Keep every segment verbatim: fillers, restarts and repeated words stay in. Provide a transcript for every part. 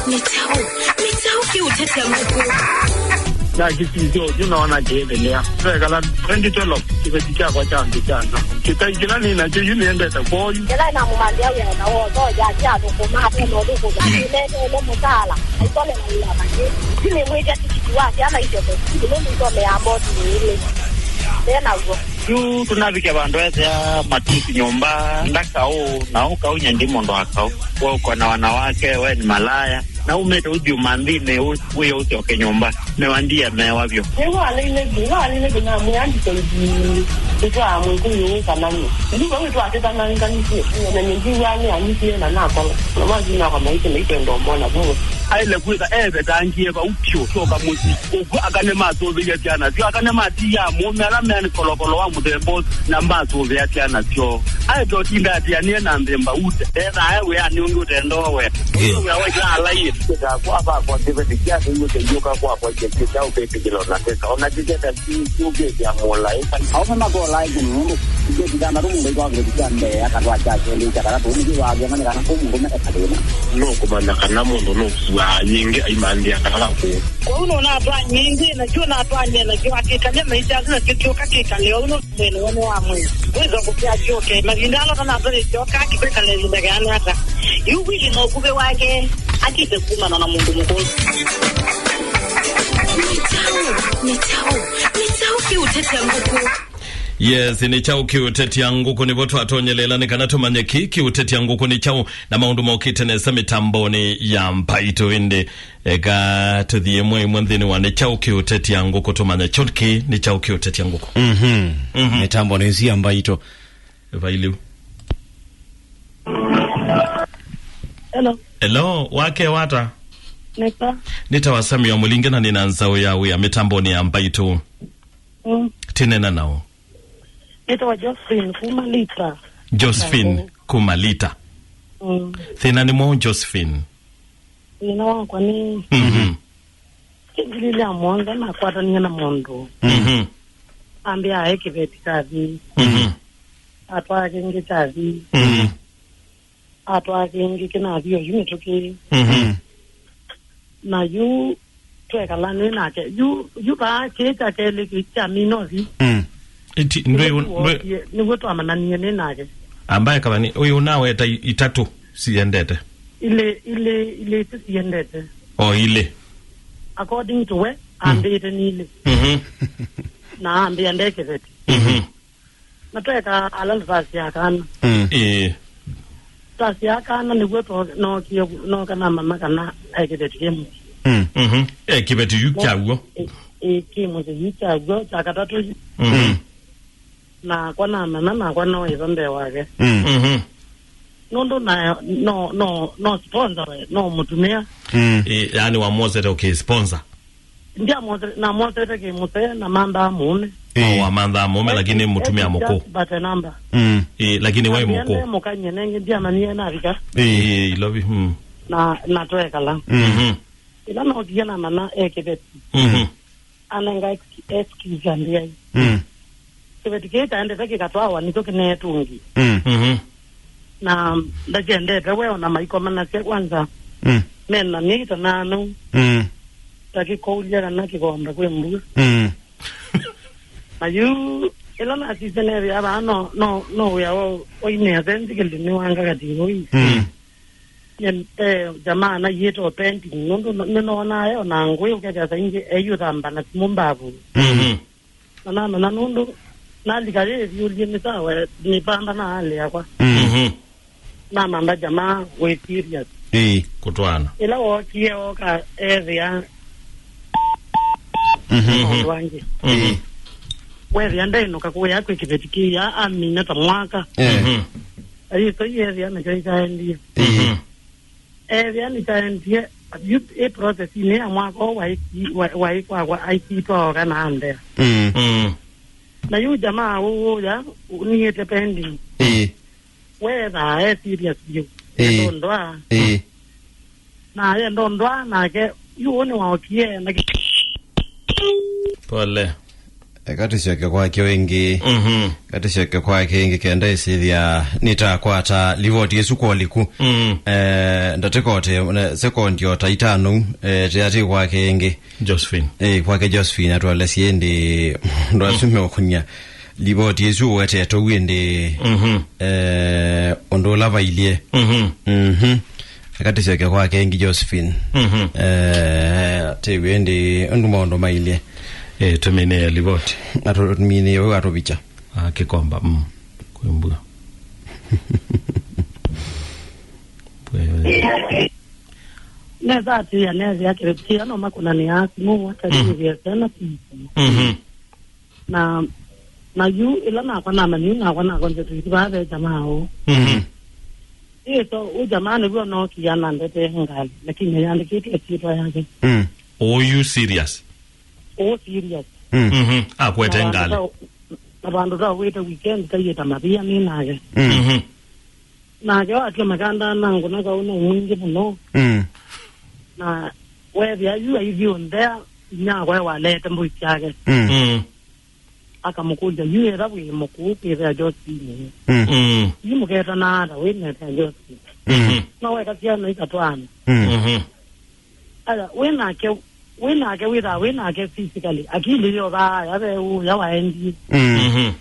Nĩ kyaũ? Nĩ kyaũ kĩũtetya ngũkũ? Na kĩsisya ũthyũ noona kĩĩthĩlĩa. Twekala twenty twelve, kĩveti kyakwa kya nthĩ kya nza. Kĩtai kĩla nĩ nakyo yu nĩendete kwoyu. Ĩla namũmanthĩa wĩa na wotho, yake athũkũma, atena ũthũkũma. Nĩneteele mũtaala, aitole na wĩa vangĩ. Yu nĩmwĩtya tikiti wa syana isyoke sukulu, nũndũ isomeaa mboti ĩĩlĩ. Nĩ naw'o. Yu tũnavike vandũ ethĩa matusi nyũmba, ndakaũ, na ũkaũ nye ndi mũndũ wa kaũ. We uko na wanawake, we ni malaya. Na umĩte ũthi ũmanthĩnĩ, ũ-, wĩo ũsyoke nyũmba. Nĩwandie mewa vyũ. Nĩwaleile vyũ, nĩwaleile vyũ, namwĩa nditoithi nĩtwaa mwĩkũyũ kana nĩ. Nĩw'o wĩtwatĩtananganisye, na nĩndiw'aa nĩanyisie na nakola. Na mathi nakwa maisye naikwenda ũmona vuo. Aile kwĩtha evetangie vau vyũ, syoka mũsyĩ. Ũkw'o aka nĩmasũvĩie syana syoo, aka nĩmatiaa mũũme ala me kolokolo wa mũthemba ũsu, na masũvĩa syana syoo. Aete ũtinda atĩanĩe na nthĩ mbaute. Ethaa e wĩanĩ ũngĩ ũtendowe. Ndio. Wĩa wa ila alaiye. Kwakwa, kwakwa, kĩveti kya kĩu kĩyũka kwakwa kĩkĩta ũkĩtĩkĩla na kĩka. Ona kĩkĩta kĩũkĩtya mũlaĩ. Aũme makolaa ĩkũmi nũndũ kĩkĩti thanthatũ mũndũ aitwaa kĩveti kya mbee, akatwaa kya kelĩ, kya katatũ, nĩkĩ wathĩana nĩ kana kũ mũndũme ekathĩna. Nũkũmanya kana mũndũ nũkuaa yĩngĩ aimanthĩa kana kakũũ. Kwoou nũnatwaa nyingĩ, nakyo natwany'e nakyo akĩkalya maisha asu, nakyo kyoka kĩkale ũu nũndũ mwĩĩ nĩwe nĩ wa mwĩĩ. Wĩthwa kũkĩa kyoke, mavinda ala ũtanatwalĩtye oka kĩkwĩkala ĩvinda kĩana ata. Yu Willy na ũkuvĩ wake akĩte kumana na mũndũ mũkũũ. Nĩ kyaũ? Nĩ kyaũ? Nĩ kyaũ kĩũtetya ngũkũ? Yes, nĩ kyaũ kĩũtetya ngũkũ? Nĩvo twatonyelela nĩ kana tũmanye kĩ kĩũtetya ngũkũ nĩ kyaũ, na maũndũ mokĩte nesa mĩtambonĩ ya Mbaitũ. Ĩndĩ eka tũthiĩ ĩmwe ĩmwe nthĩnĩ wa nĩ kyaũ kĩũtetya ngũkũ, tũmanye kyo kĩ nĩ kyaũ kĩũtetya ngũkũ. Mhm. Mhm. Mĩtambonĩ ĩsu ya Mbaitũ. Vailiu. Hello. Hello, wake wata? Nĩka. Nĩtawa Samuel Mũlinge na nĩna nzaũ ya wĩa mĩtambonĩ ya Mbaitũ. Mm. Tinena nao. Nĩtawa Josephine kuma Lita. Josephine kuma Lita. Mm. Thĩna nĩ mwaũ, Josephine? Thĩna wakwa nĩ Mhm. Kĩngililya mũonza nakwatanie na mũndũ. Mhm. Ambĩa ae kĩveti kathi. Mhm. Atwaa kĩngĩ kyathi. Mhm. Atwaa kĩngĩ kĩnathi oyu mĩtũkĩ. Mhm. Na yu twekala nĩ nake. Yu, yu vaa kĩĩ kya kelĩ kĩ-, kya minothi. Mm. Iti, ndwĩ, ndwĩ, nĩw'o twamananie nĩ nake. Ambaye kavani, ũyũ unaweta i-, itatũ siendete. Ilĩ, ilĩ, ilĩ iti siendete. O ilĩ. According to we, ambĩte nĩ ilĩ. Mhm. Na ambĩa nde kĩveti. Mhm. Na tweka ala nĩ tasi ya kana. Mm. Ĩĩ. Tasi ya kana nĩw'o to-, nookie, nooka namanya kana e kĩveti kĩ mũsyĩ. Mm. Mhm. E kĩveti yu kyaw'o. Ĩ, ĩ, kĩ mũsyĩ yu kyaw'o, kya katatũ yu. Mhm. Nakwa namanya, nakwa no ĩva mbee wake. Mm. Mhm. Nũndũ na, no, no, no sponsor we, no mũtumĩa. Mm. Ĩ, yaani wamwosete ũkĩ sponsor? Ndiamwose-, namwosete kĩ mũsee na manthaa mũũme. Ĩĩ. Oh, wamanthaa mũũme, lakini mũtumĩa mũkũũ. But a number. Mm. Ĩĩ, lakini waĩ mũkũũ. Ndiamũkany'e nengĩ, ndiamanyie navika. Ĩĩ. Ĩĩ, ilovi, mm. Na, na twekala. Mm. Mhm. Ĩla nookie namanya e kĩveti. Mhm. Anenga ex-, excuse ambĩa. Mm. Kĩveti kĩĩ kyaendete kĩkatwawa nĩkyo kĩneetũngi. Mm. Mhm. Na ndakyendete we ona maikomanasya kwanza. Mm. Mena myei ĩtananu. Mm. Takĩkoulya kana kĩkomba kwĩ mbua. Mm. Na yu ĩla nasisye neethĩa vaa no, no, no wĩa wa, wa inea sensitive nĩ wanga kati woi. Mm. Nye, eh, jamaa naiĩte o pending, nũndũ n-, nĩnoonaa e ona ngũĩ ũkethĩa saingĩ eiyũthamba na simũ mbavu. Mhm. Na namanya nũndũ nalika yĩthyũlye nĩ sawa, nĩvamba na hali yakwa. Mm. Mhm. Namantha jamaa wĩ serious. Ĩĩ. Kũtwaana. Ĩla wookie ooka ethĩa Mhm. maũndũ angĩ. Mhm. Wethĩa ndainũka kũya kwĩ kĩveti kĩya amina ta mwaka. Eh. Mhm. Ayĩso yethĩa nakyo ikaendie. Ĩĩ. Mhm. Ethĩa nĩkyaendie, yu ĩ process-inĩ ya mwaka ũũ waĩ-, wa-, waĩ kwakwa aikitwa oka na andea. Mm. Mm. Na yu jamaa ũũ ya niĩte pending. Ĩĩ. Wethaa e serious vyũ. Ĩĩ. Ndondwa. Ĩĩ. Na ye ndondwa nake, yu ũũ nĩwaokie na ki- Pole. Eka tũsyoke kwake ĩngĩ. Mhm. Eka tũsyoke kwake ĩngĩ kenda ĩsĩthya nĩtakwata livoti ĩsu kwa ũliku. Mm. Eh, ndatĩka o ta, ne, sekondi o ta itano, eh, tĩatĩ kwake ĩngĩ. Josephine. Eh, kwake Josephine atwalesye ĩndĩ ndwasume ũkũnia livoti ĩsu ũwetete ũu ĩndĩ, mhm, eh, ũndũ ũla vailyĩ. Mhm. Mhm. Eka tũsyoke kwake ĩngĩ Josephine. Mhm. Eh, tĩw'e ĩndĩ ũndũ maũndũ mailyĩ. Eh, tũminĩe livoti. Atũminĩe ũu atũvikya. Ah, Kĩkomba, mm. Kwĩ mbua. Mbua yo. Nesa atĩ anethĩa kĩvĩtia no makũnanĩa simũ, mm, wakalĩvya sena pipo. Mhm. Na, na yu ĩla nakwa namanyie nakwa nakonze tũithi vaa ve jamaa ũũ. Mhm. Ĩso, ũ jamaa nĩw'o nookie na ndetee ngalĩ, lakini yandĩkĩtwe syĩtwa yake. Mm. Ũũ yu serious? Ũũ serious. Mm. Mhm. Akwete ngalĩ. Na vandũ ta, na vandũ ta wĩte weekend taiĩta mavia nĩ nake. Mm. Mhm. Nake watia makanda na ngũna kaũ no mwingĩ mũno. Mm. Na wethĩa yu aithi ũnthea, inyakwa walete mbũi syake. Mm. Mm. Akamũkũlya, "Yu ĩla wĩ mũkũũ kwĩthĩa Josephine? Mm. Mm. Yu mũketanaa ata wĩ nethĩa Josephine? Mhm. No weka syana ikatwana?" Mm. Mhm. Aya, wĩ nake, wĩ nake wĩthaa wĩ nake physically, akili yo vaa, yave ũya waendie. Mm. Mhm.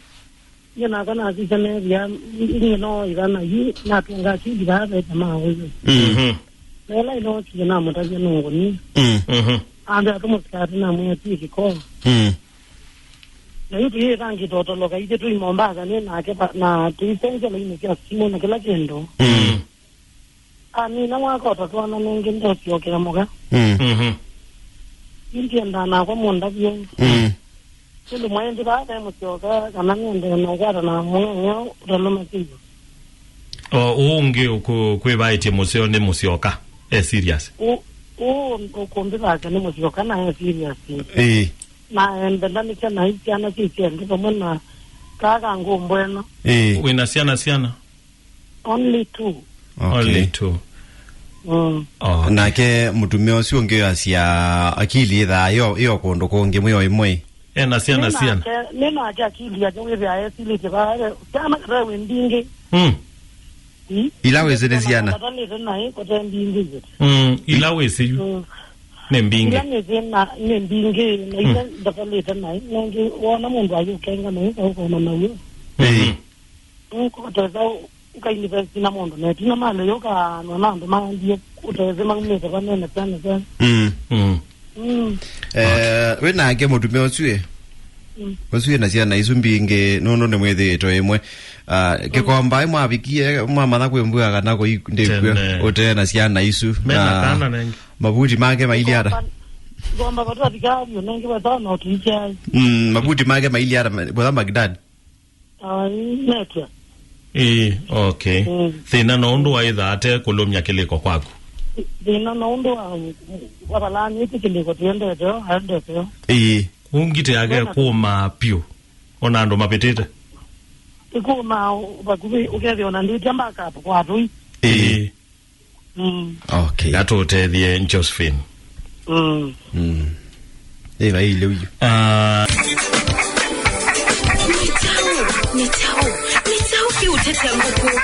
Nyie nakwa nasisya methĩa, inyie no ĩvana yu, natunga akili vaa ve jamaa ũyũ. Mm. Mhm. Na ĩla ĩnookie namũtavya nũngũni. Mm. Mhm. Ambe atũmũsikati namwĩa ti kĩkoo. Mm. Na yu tũyĩtangĩte ũtoloka ithyĩ tũi Mombasa nĩ nake pa-, na tũisenzya laini sya simũ na kĩla kĩndũ. Mm. Amina mwaka ũtatwana nĩngĩ ndũsyokea mũka. Mm. Mhm. Yu ndiendaa nakwa mũndavye. Mm. Nĩndĩ mwaĩ nthĩ vaa ve mũsyoka kana nĩendee na ũkwata na mũng'eng'e ũtalũme kĩw'ũ. O, ũũ ũngĩ ũkũ-, kwĩvaĩtye mũseo nĩ mũsyoka. E serious? Ũ-, ũũ ũkũmbĩthasya nĩ mũsyoka na e serious. Ĩĩ. Na ende ndanĩsya na syana syĩ syendi vamwe na kaa ka ngũmbũ ĩno. Ĩĩ. Wĩna syana syana? Only two. Okay. Only two. Mm. Oh. Nake mũtumĩa ũsu ũngĩ asya akili ĩthaa yo, yo kũndũ kũngĩ mwĩ o ĩmwe. Ena syana, nĩ syana. Nake, nĩ nake akili yake wĩthĩa esilĩte vaa, syana kata wĩ mbingĩ. Mm. Ĩ? Ila wĩsĩ nĩ syana. Atalĩte naĩ, kote mbingĩ yu. Mm, ila wĩsĩ yu. Mm. Nĩ mbingĩ. Ila nĩsĩ na, nĩ mbingĩ, na ila, mm, ndatalĩte naĩ, nengĩ wona mũndũ ayũkenga naĩ, kaũkoma naw'o. Ĩĩ. Mhm. Ũkotesa ũkainivesti na mũndũ, na ĩtina malĩ yũkanwa na andũ maendie ũtesĩ maumĩte vanene sana sana. Mm. Mm. Mm. Eh, wĩ nake mũtumĩa ũsu ĩ? Mm. Ũsu ĩ na syana isu mbingĩ, nũndũ nĩ mwĩthĩĩtwe ĩmwe. Ah, mm, kĩkomba ĩ mwavikie, mwamanya kwĩ mbua kana kũi ndĩkw'o, tene, ũtee na syana isu. Mena na kana nengi. Mavuti make maili ata? Kĩkomba, kĩkomba vatwathika avyo nengi wetana ũtuikyai. Mm, mavuti make maili ata, bwetha Magdad? Ai, metya. Ĩĩ, okay. Mm. Thĩna no ũndũ waĩthaa ate kũlũmya kĩlĩko kwaku? Thĩna no ũndũ wa, wavalanyĩte kĩlĩko tũendeteo, aendeteo. Ĩĩ. Kũngite yake kũũmaa pyũ. Ona andũ mavĩtĩte. Ĩkũũmaa vakuvĩ, ũkethĩa ona ndĩtya backup kwa atũi. Ĩĩ. Ĩĩ. Mm. Okay. Atũtethye Josephine. Mm. Mm. Ĩva ĩile uyu. Ah. Nĩ kyaũ? Nĩ kyaũ? Nĩ kyaũ kĩũtetya ngũkũ?